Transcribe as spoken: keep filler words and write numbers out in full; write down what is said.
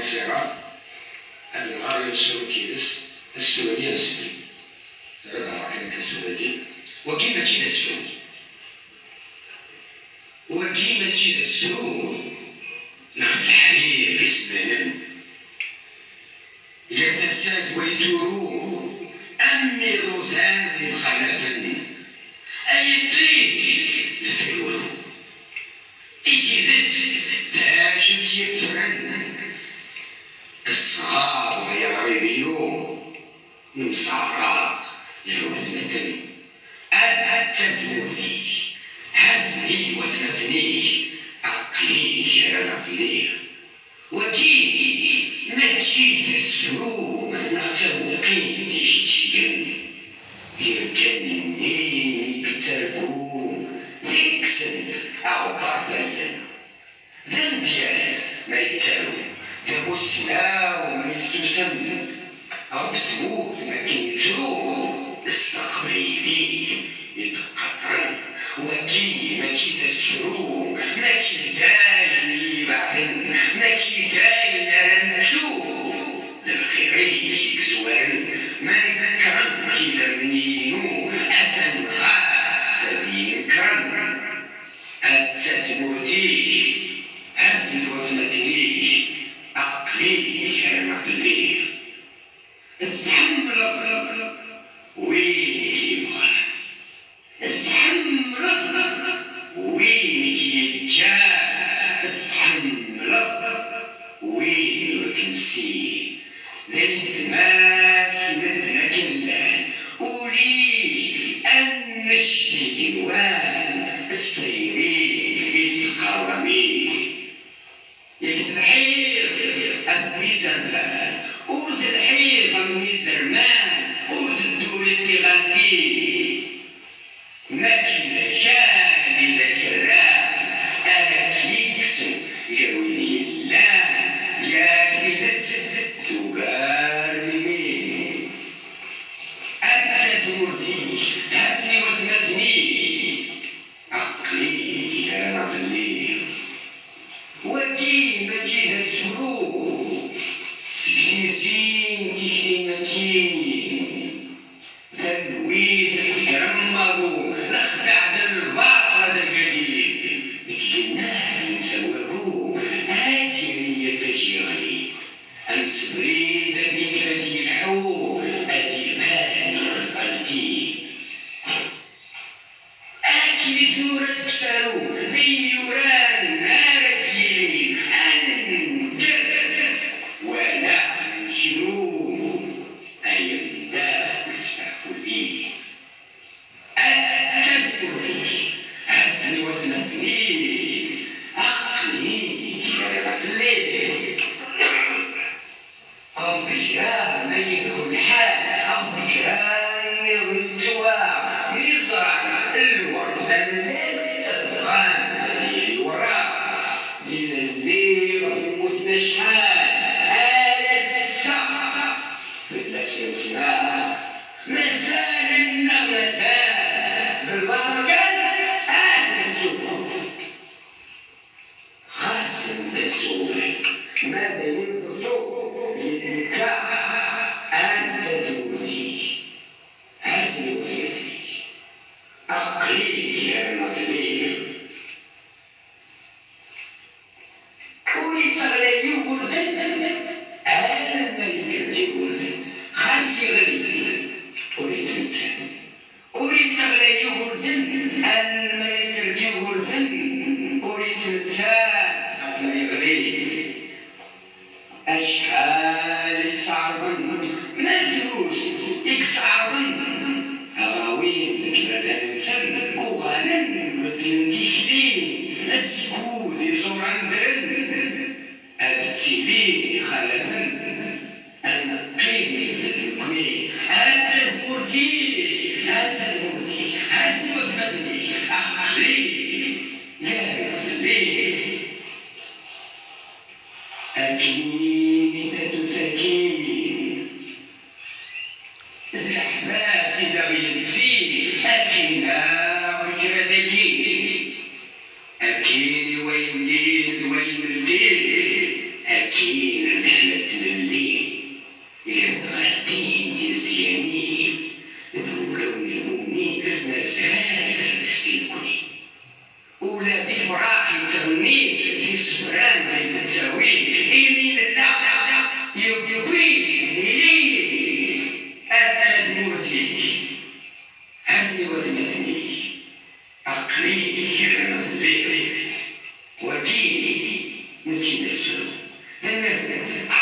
Sira, ad nɣer yiwen s wawal yid-s, asefru-nni asefru. Ad nɣer kan akka asefru-agi. Wagi mačči d asefru. Wagi mačči d asefru, neɣ d leḥrir isemmanen. Gar tasa d way turu, am iḍudan mxalafen, ay iṭij deffir wagu. I tidet, d acu tt-yeffren? Ṣṣber ay aɣrib-inu, nemseɛraq gar watmaten. Atta tmurt-ik, ha-ten-i watmaten-ik, aql-i gar-aneɣ telliḍ. Wagi mačči d asefru neɣ d tamuqint ijeǧǧigen. Tirga-nni i yettargu tekksen aɣebbar tallen. D amedyaz ma yettaru, d amussnaw ma yessusem. Ɣef tmurt makken yettru, s teqbaylit i d-qqatren. Wagi mačči d asefru, mačči d ayen i ibeɛden, mačči d ayen ara nettu. D lxir-ik i yezwaren, ma nekren-k idammen-inu, atan ɣas ad iyi-nekren. Atta tmurt-ik, ha-ten-i watmaten-ik, aql-i gar-aneɣ telliḍ. Tḥemmleḍ win i k-yebɣan. Tḥemmleḍ win i k-yeǧǧan. Tḥemmleḍ win ur k-nessin. D aytma-k medden akken llan. Ul-ik annect igenwan. S tayri i d-teqqareḍ amin. Yak telḥiḍ a mmi izerfan, ur telḥiḍ a mmi izerman, ur tedduriḍ tiɣaltin. Mačči d akal i d akerran ara k-yekksen gar wid yellan, yak tidet tugar limin. Atta tmurt-ik, ha-ten-i watmaten-ik, aql-i gar-aneɣ telliḍ. Wagi mačči d asefru, seg tizi n tikti-agi. Talwit tekker am waḍu, lexdeɛ d lbaṭel ad rgagin. Deg igennar yensa wagu, ad yali iṭij yeɣli. Amsebrid ad yekker ad yelḥu, ad iban ɣer tɣaltin. Akken i t-nura deg usaru, d ayen yuran ara d-yilin, ad nenger wala ad neknu, ay ameddakel s taḥkut-ik. Atta tmurt-ik, ha-ten-i watmaten-ik, aql-i gar-aneɣ telliḍ. Ɣef kra ma yedhu lḥal, ɣef kra nniḍen yettwaɣ, mi ẓran lweṛd d amellal, bɣan ad yili werraɣ. Tilelli ɣef lmut d acḥal ar ass-a fell-as nettnaɣ. Mazal-nneɣ mazal, d lbaṭel kan ad nessufeɣ. Xas anda tsuɣ, ma d ayen teẓẓu, yettekka. Anta tmurt-ik, ha-ten-i watmaten-ik, aql-i gar-aneɣ telliḍ. Ur itteɣlay Yugurten alma yekker-d Yugurten, xas yeɣli ur yettmettat. Ur itteɣlay Yugurten alma yekker-d Yugurten, ur yettmettat xas ma yeɣli. Acḥal i yesɛerḍen, ma drus i yesɛerḍen, ad awin deg iberdan-nsen, uɣalen beddlen tikli, azeggu d iẓuran ddren, ad ttilin ixalafen, ad neqqim d nekkni, atta tmurt-ik, atta tmurt-ik, ha-ten-i watmaten-ik, aql-i gar-aneɣ telliḍ. Akin i tatut akin, d leḥbas i d aɣ-yezzin, akin akk kra dagi. Akin i wayen din d wayen ldin, akin Ina n leḥma d tlelli, ladɣa ldin tizedganin d wulawen n lmumnin, mazal tardest i nekni. Ula d ifrax yettɣennin d isefran ɣef d-ttawin, imi nella yewwi-d ilin, atta tmurt-ik. Hatni watmaten-ik, aql-i gar-aneɣ telliḍ. Wagi